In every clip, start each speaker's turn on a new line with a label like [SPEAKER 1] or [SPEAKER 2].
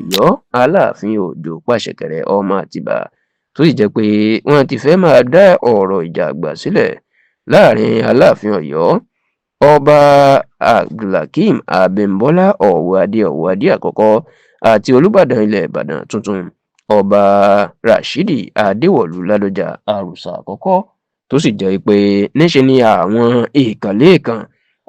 [SPEAKER 1] Ọ̀yọ́, Aláàfin Òjó Pàṣẹkẹrẹ ọmọ Àtibá, tó sì jẹ́ pé wọ́n ti fẹ́ẹ́ máa dá ọ̀rọ̀ ìjà àgbà sílẹ̀ láàrin Aláàfin Ọ̀yọ́, Ọba Abdulhakeem Abimbola Ọwọ́adé, Ọwọ́adé Àkọ́kọ́, àti Olùbàdàn ilẹ̀ Ìbàdàn tuntun, Ọba Rashidi Adéwọlú Ládọjà Arúsá Àkọ́kọ́, tó sì jẹ́ pé níṣe ni àwọn èèkàn-lẹ́ẹ̀kan,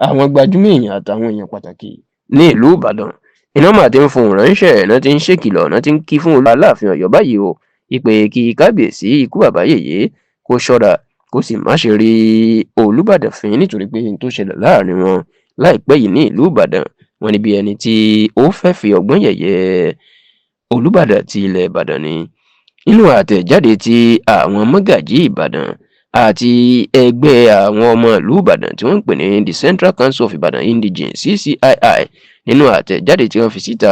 [SPEAKER 1] àwọn gbajúmọ̀ èèyàn àtàwọn èèyàn pàtàkì ní ìlú Ìbàdàn iná mà ti ń fohùn ránṣẹ́ náà, ti ń ṣèkìlọ̀ náà, ti ń kí fún Aláàfin Ọ̀yọ́ báyìí o, ìpè kí kábíyèsí, ikú bàbá yèyé, kó ṣọ́ra, kó sì má ṣe rí Olùbàdàn fín, nítorí pé n tó ṣẹlẹ̀ láàrin wọn láìpẹ́ yìí ní ìlú Ìbàdàn, wọn ní bí ẹni tí ó fẹ́ fi ọgbọ́n yẹ̀yẹ́ Olùbàdàn ti ilẹ̀ Ìbàdàn ni. Nínú àtẹ̀jáde tí àwọn mọ́gàjí Ìbàdàn àti ẹgbẹ́ àwọn ọmọ ìlú Ìbàdàn tí wọ́n ń pè ní the Central Council of Ibadan Indigenes, CCII, nínú àtẹ̀jáde tí wọ́n fi síta,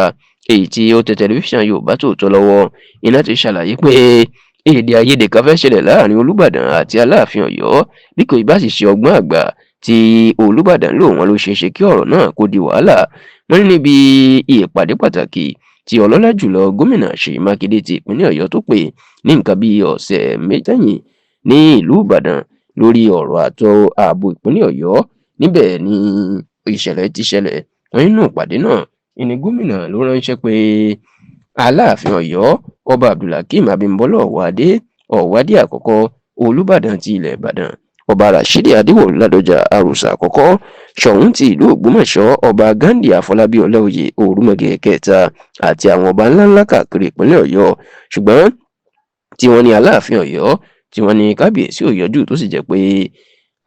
[SPEAKER 1] èyí tí ó tẹ Tẹlifíṣàn Yorùbá Tòótọ́ lọ́wọ́, iná ti ṣàlàyé pé èdè àìyedè kan fẹ́ ṣẹlẹ̀ láàrin Olùbàdàn àti Aláàfin Ọ̀yọ́. Bí kò bá sì ṣe ọgbọ́n àgbà tí Olùbàdàn lò, wọ́n ló ṣeé ṣe kí ọ̀rọ̀ náà kó di wàhálà. Wọ́n ní níbi ìpàdé pàtàkì tí ọlọ́lá jùlọ Gómìnà Ṣèyí Mákindé ti ìpínlẹ̀ Ọ̀yọ́ tó pè ní nǹkan bíi ọ̀sẹ̀ 2 sẹ́yìn ní ìlú Ìbàdàn lórí ọ̀rọ̀ ààtò ààbò ìpínlẹ̀ Ọ̀yọ́, níbẹ̀ ni ìṣẹ̀lẹ̀ ti ṣẹlẹ̀. Wọ́n nínú ìpàdé náà ìní gómìnà ló ránṣẹ́ pé Aláàfin Ọ̀yọ́, Ọba Abdulhakeem Abimbola Ọwọ́adé, Ọwọ́adé Àkọ́kọ́, Olùbàdàn ti ilẹ̀ Ìbàdàn, Ọba Rashidi Adéwọlú Ládọjà Arúsá Àkọ́kọ́, Ṣọ̀ún ti ìlú Ògbómọ̀ṣọ́, Ọba Ghandi Àfọlábí Ọláòyè Òrùmọ̀gẹ̀ Kẹta, àti àwọn ọba ńláńlá káàkiri ìpínlẹ̀ Ọ̀yọ́. Ṣùgbọ́n tí wọ́n ní Aláàfin Ọ̀yọ́, tí wọ́n ní kábíyèsí ò yọjú, tó sì jẹ́ pé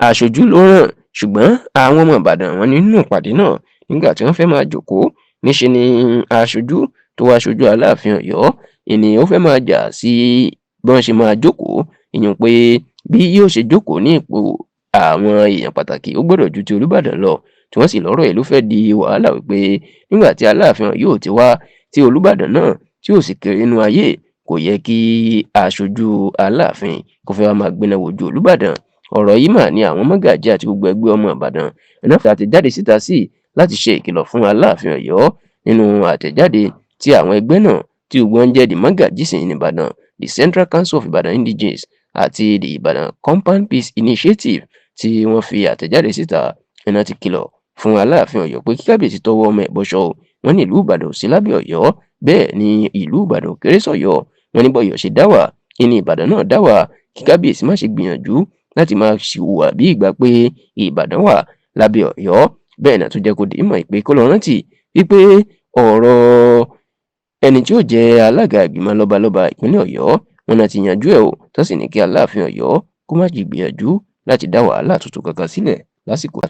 [SPEAKER 1] aṣojú ló rán. Ṣùgbọ́n àwọn ọmọ Ìbàdàn, wọn nínú ìpàdé náà, nígbà tí wọ́n fẹ́ máa jókòó, níṣe ni aṣojú tó wá aṣojú Aláàfin Ọ̀yọ́ ìní ó fẹ́ máa jà sí bí wọ́n ṣe máa jókòó, ìyẹn pé bí yóò ṣe jókòó ní ipò àwọn èèyàn pàtàkì, ó gbọ́dọ̀ ju ti Olùbàdàn lọ, tí wọ́n sì lọ́rọ̀ ẹ̀ ló fẹ́ di wàhálà, wípé nígbà tí Aláàfin yóò ti wá, tí Olùbàdàn náà tí ò sì kéré nínú ayé, kò yẹ kí aṣojú Aláàfin kó fẹ́ wá máa gbéná wojú Olùbàdàn. Ọ̀rọ̀ yìí mà ní àwọn mọ́gàjí àti gbogbo ẹgbẹ́ ọmọ Ìbàdàn iná fi àtẹ̀jáde síta sí láti ṣe ìkìlọ̀ fún Aláàfin Ọ̀yọ́. Nínú àtẹ̀jáde tí àwọn ẹgbẹ́ náà tí gbogbo wọn jẹ́ the Mọ́gàjísìn in Ìbàdàn, the Central Council of Ibadan Indigenes àti the Ibadan Compound Peace Initiative, tí wọ́n fi àtẹ̀jáde síta, iná ti kìlọ̀ fún Aláàfin Ọ̀yọ́ pé kí kábíyèsí tọwọ́ ọmọ ẹ̀ bọṣọ o. Wọ́n ní ìlú Ìbàdàn ò sí lábẹ́ Ọ̀yọ́, bẹ́ẹ̀ ni ìlú Ìbàdàn ò kéré sọ́yọ́. Wọ́n ní bọ́yọ̀ ṣe dá wà ìní Ìbàdàn náà dá wà, kí kábíyèsí má ṣe gbìyànjú láti máa hùwà bí ìgbà pé Ìbàdàn wà lábẹ́ Ọ̀yọ́. Bẹ́ẹ̀ náà tó jẹ́ kó dé mọ̀ pé kó lọ rántí wípé ọ̀rọ̀ ẹni tí ó jẹ́ alága ìgbìmọ̀ lọ́balọ́ba ìpínlẹ̀ Ọ̀yọ́, wọn náà ti yanjú ẹ̀ o, tó sì ní kí Aláàfin Ọ̀yọ́ kó má jí gbìyànjú láti dá wàhálà tuntun kankan sílẹ̀ lásìkò.